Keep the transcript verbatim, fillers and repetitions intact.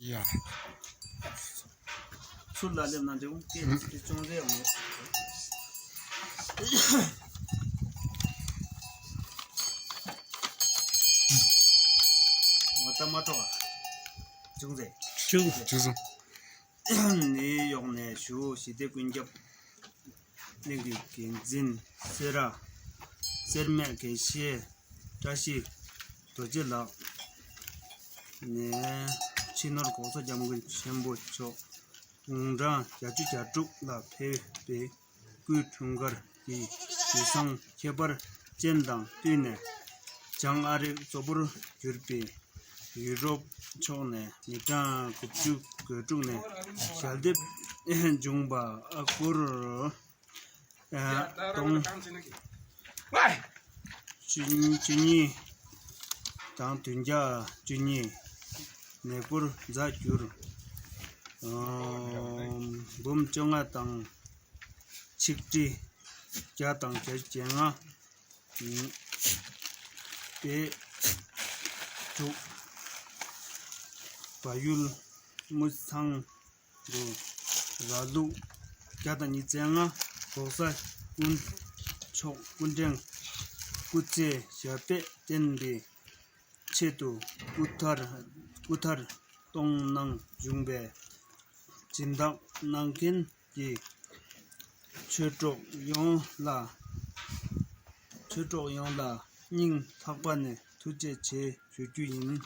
ཡ། ཚུར་ལ་སླེབས་ན་འདྲེ་མོ་སྐད་ཅིག་ཅུང་ཟད་འོང་། ངོ་ད་མ་སྤྲོ་བ། ཅུང་ཟད། ཅུང་ཟད། ཅུང་ཟད། ནི་ཡོག་ནས་ཞུ་ཞི་བདེ་ཀུན་ཁྱབ་གླིང་གི་འགན་འཛིན་སེ་ར་སེར་སྨད་དགེ་བཤེས་བཀྲ་ཤིས་རྡོ་རྗེ་ལགས་ནས་ཕྱི་ནོར་གོང་ས་སྐྱབས་མགོན་ཆེན་པོ་མཆོག་དགུང་གྲངས་བརྒྱད་ཅུ་གྱ་དྲུག་ལ་ཕེབས་པའི་སྐུའི་འཁྲུངས་སྐར་གྱི་དུས་བཟང་ཁྱད་པར་ཅན་དང་བསྟུན་ནས། བྱང་ཨ་རིར་གཙོ་བོར་གྱུར་པའི་ཡུ་རོབ་ཕྱོགས་ནས་མི་གྲངས་དགུ་བཅུ་གོ་དྲུག་ནས་ཞལ་འདེབས་བྱུང་བ་ཨ་སྐོར་སྟོང་བཅུ་གཉིས་དང་བདུན་བརྒྱ་བཅུ་གཉིས་ནས་སྐོར་རྫ་གྱུར། འབུམ་བཅོ་ལྔ་དང་ཆིག་ཁྲི་བརྒྱ་དང་བརྒྱད་ཅུ་གྱ་ལྔ། པའི་དྲུག་བལ་ཡུལ་དངུལ་ཚང་དུ་ར་ལུག་བརྒྱ་དང་ཉི་ཤུ་རྩ་ལྔ། འོག་ས་སྐུ་མཆོག་སྐུ་ཕྲེང་སྐུ་ཚེ་ཞབས་པད་བརྟན་པའི་ཆེད་དུ་སྐུ་ཐར་སྐུ་ཐར་གཏོང་གནང་བྱུང་བའི་སྦྱིན་བདག་གནང་མཁན་གྱི་ཆོས་གྲོགས་ཡོངས་ལ་ཆོས་གྲོགས་ཡོངས་ལ་སྙིང་ཐག་པ་ནས་ཐུགས་རྗེ་ཆེ་ཞུ་རྒྱུ་ཡིན།